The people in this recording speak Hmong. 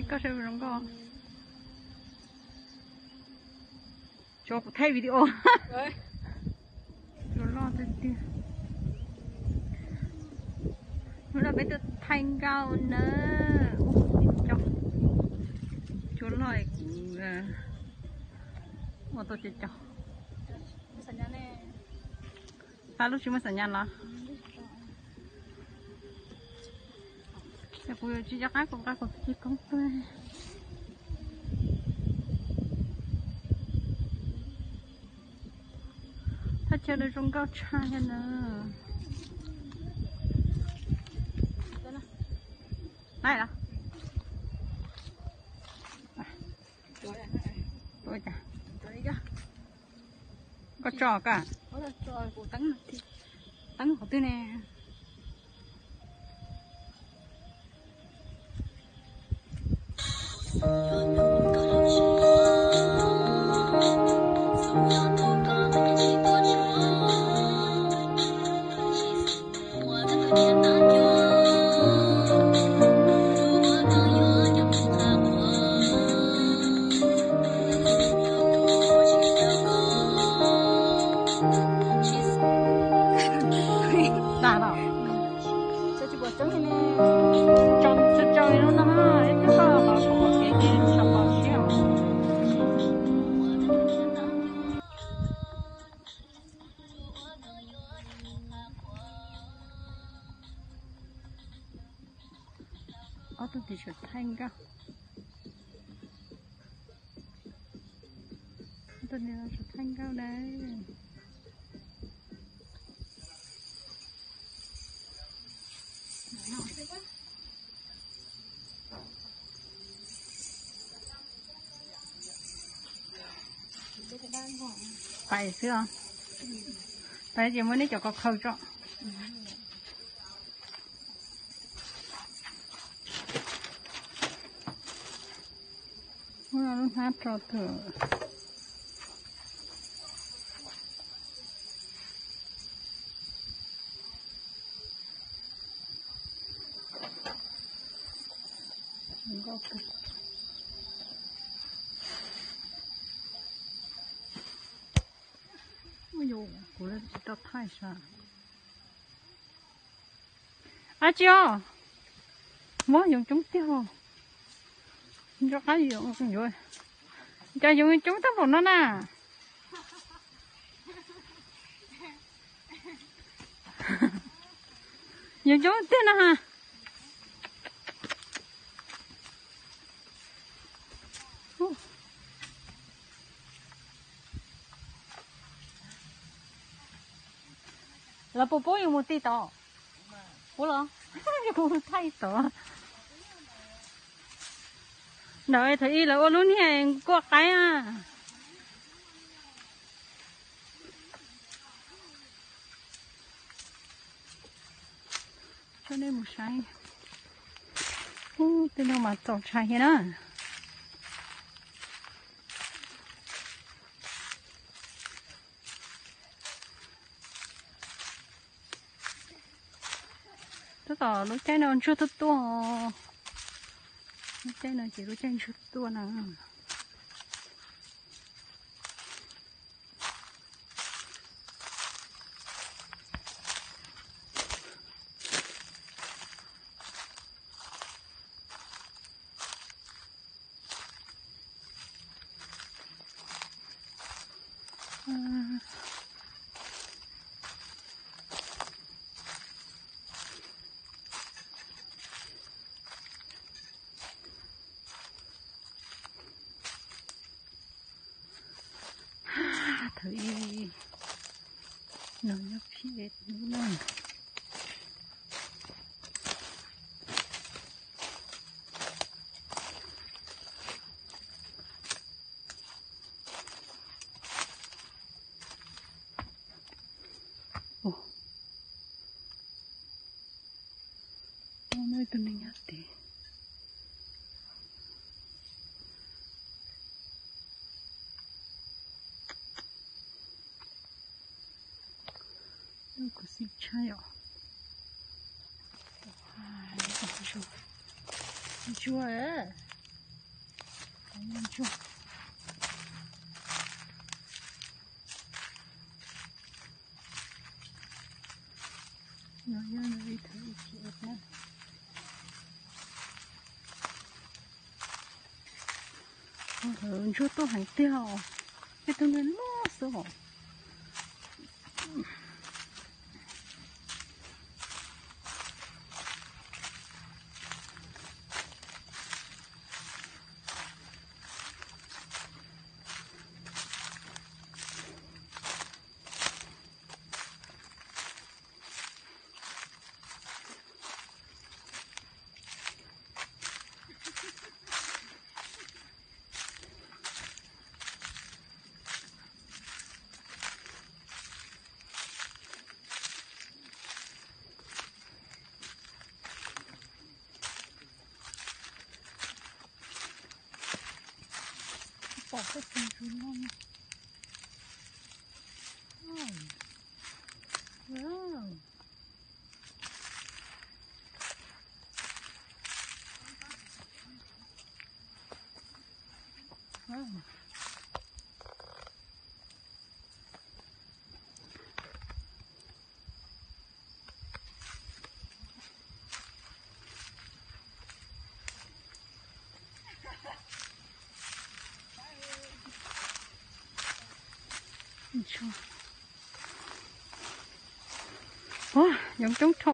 Koj saib zoo nkauj. Tso kuv thaij video. Tsuas loj tiag tiag. Hnub no peb tuaj thaij nkauj na. Ua tsuas loj kuv ua tau cov cov. Pab lub tsis muaj xam nyas los? Ces kuv yuav tsis nco qab kuv nqa kuv tus txiv koob tuaj. Thaj chaw no zoo nkauj tshaj li na. Lawm los? Koj tso koj. Teeb qhov twg ne? Tag los. Tso tsis pom tseeb li ne. Tso tso tso li lub no na, ib pliag koj los pom kev ces tso pom siab os. Ob tug tis tsam thaij nkauj. Ob tug tis tsam thaij nkauj na. Pais xwb os. Pais ces muab neb cov ko khaws tso. Muab lub hnab rau tus. Kuv tsis tau thaij sav. Ab tsi os, muab yoov coob tiag. Nco qab yoov, cas yoov coob tag npaum no na. Yoov coob tiag no ha. Lawv puas pub yus mus ti tod? Pub los? Kuv thaij tod. Ntawd thaum ub lawv ua lub niag nkuaj qaib a. Coj nej mus saib. Ub, tej no mas txaus ntshai thiab na. Tab tom lub caij no ntsuag tuaj tuaj. Lub caij no ces lub caij ntsuag tuaj na. Thaum ub no nyob phem lub no. Muaj ib tug neeg nyob tid. Kuv xim tshaj yom. Ntsuag, Ntsuag. No yog ib thaj ib chim na. Ntsuag tuaj heev tiag os. Ib tug niag loj xwb os. Pom tej tus ntsuag no. Wow. Wow. Ua, yoov coob dhau.